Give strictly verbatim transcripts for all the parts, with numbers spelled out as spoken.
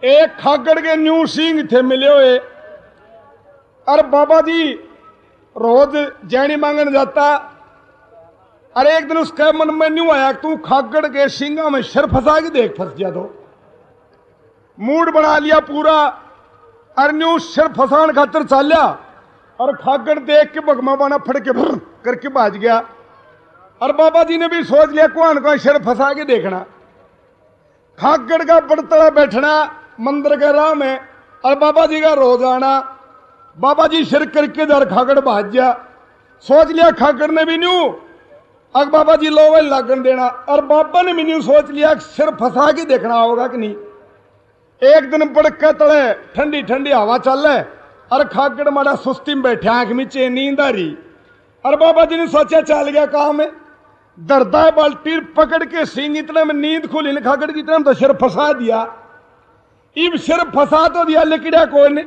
एक खागड़ के न्यू सींग थे मिले हुए। और बाबा जी रोज जैनी मांगन जाता। और एक दिन उसके मन में न्यू आया कि तू खागड़ के सींगा में सिर फंसा के देख, फंस गया तो। मूड बना लिया पूरा। और न्यू सिर फंसान खातर चाल्या। और खागड़ देख के भगमा बाना फड़ के भुर करके भाज गया। और बाबा जी ने भी सोच लिया, कुआन का सिर फंसा के देखना। खागड़ का बड़तला बैठना मंदिर के राह में, और बाबा जी का रोज आना। बाबा जी सिर करके दर खागड़ भाज गया। सोच लिया खागड़ ने भी न्यू, अक बाबा जी लोवे लागण देना। और बाबा ने भी न्यू सोच लिया, सिर फंसा के देखना होगा कि नहीं। एक दिन बड़के तले ठंडी ठंडी हवा चाले, और खागड़ माड़ा सुस्ती में बैठा, आंख मीचे, नींद आ रही। और बाबा जी ने सोचा, चल गया काम। धरदा है बाल्टी, पकड़ के सींग, इतने में नींद खुली न खागड़ की, इतने में तो सिर फंसा दिया। इब सिर फंसा तो दिया, लिकड़ा कोई नहीं।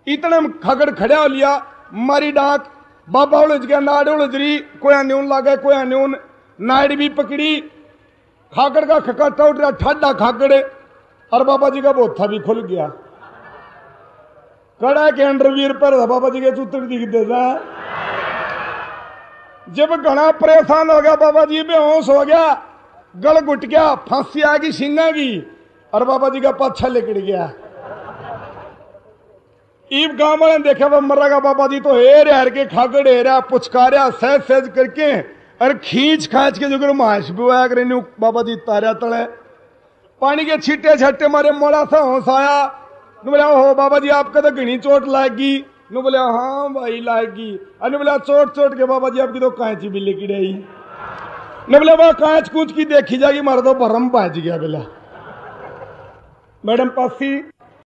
इतने में खागड़ खड़ा हो लिया, मारी डांक, बाबा उलझ गया, नाड़ उलझ रही, कोया न्यून लागे, कोया न्यून, नाड़ भी पकड़ी। खागड़ का खकाटा उठ रहा, ठाडा खागड़, और बाबा जी का बोथा भी खुल गया। कड़ा के अंडरवियर पर था, बाबा जी के चूतर दिखते था। जब घना परेशान हो गया बाबा जी, बेहोश हो गया, गल घुट गया, फांसी आ गई सींगा की, और बाबा जी का पाछा लिकड़ गया। ईब गांव वाले ने देखा, वह मरेगा बाबा जी, तो हेर हेर के खागड़ हेरा, पुचकारा, सहज सहज करके, और खींच खांच के जो करो मांस भी आया करे, न्यू बाबा जी तारा तले। पानी के छींटे छाटे मारे, मोड़ा सा होश आया। नु बोला, "ओहो बाबा जी, आपका तो घणी चोट लाग गई।" नु बोला, "हाँ भाई, लाग गई।" अनु बोला, "चोट चोट के बाबा जी, आपकी तो कांच भी लेके आई।" नु बोला, "वह कांच कूच की देखी जाएगी, मारा तो भरम भाज गया।" बोला, मैडम पासी,